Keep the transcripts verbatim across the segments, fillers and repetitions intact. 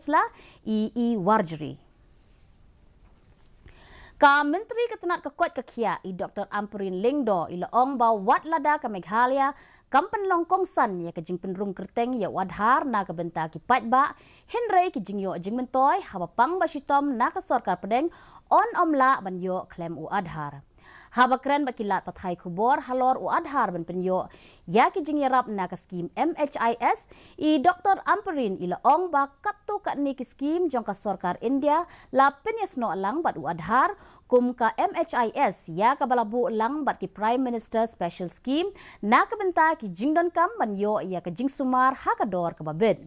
Sla, i i Warjri. Ka Myntri ka tnat ka koit ka khiah i Dr Ampareen Lyngdoh i la ong ba wat lada ka Meghalaya kam pynlong kongsan ïa ka jingpynrung kyrteng ïa u Aadhaar na ka bynta ki paidbah, hynrei ki jingïoh jingmyntoi haba pang ba shitom na ka sorkar pdeng yn ym lah ban ïoh khlem u Aadhaar. Haba kren bad ki lad pathai khubor halor u Aadhaar ban pynïoh ïa ki jingïarap na ka skim M H I S, i Dr Ampareen i la ong ba katto katne ki skim jong ka sorkar India la pynïasnoh lang bad u Aadhaar, kum ka M H I S ïa kaba la buh lang bad ki Prime Minister Special Scheme na ka bynta ki jingdonkam ban ïoh ïa ka jingsumar ha ka dor kaba bit.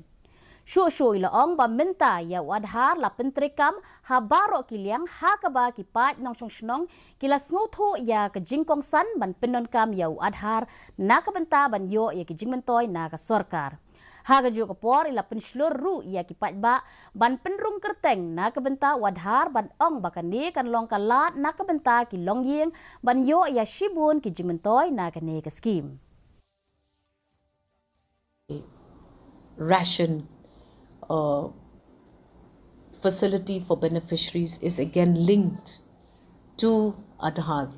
Shuh shuh i la ong ba mynta ïa u Aadhaar la pyntreikam ha baroh ki liang ha kaba ki paid nongshong shnong ki la sngewthuh ïa ka jingkongsan ban pyndonkam ïa u Aadhaar na ka bynta ban ïoh ïa ki jingmyntoi na ka sorkar. Ha kajuh ka por i la pynshlur ruh ïa ki paidbah ban pynrung kyrteng na ka bynta u Aadhaar, ban ong ba kane kan long ka lad na ka bynta ki longïing ban ïoh ïa shibun ki jingmyntoi na kane ka skim. Ration, uh, facility for beneficiaries is again linked to Aadhaar.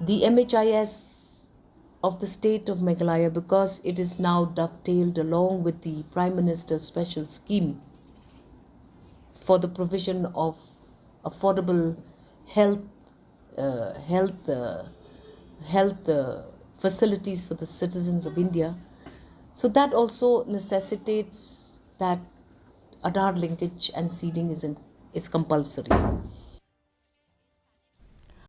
The M H I S of the state of Meghalaya, because it is now dovetailed along with the Prime Minister's special scheme for the provision of affordable health, uh, health, uh, health, uh, facilities for the citizens of India. So that also necessitates that Aadhaar linkage and seeding is in, is compulsory.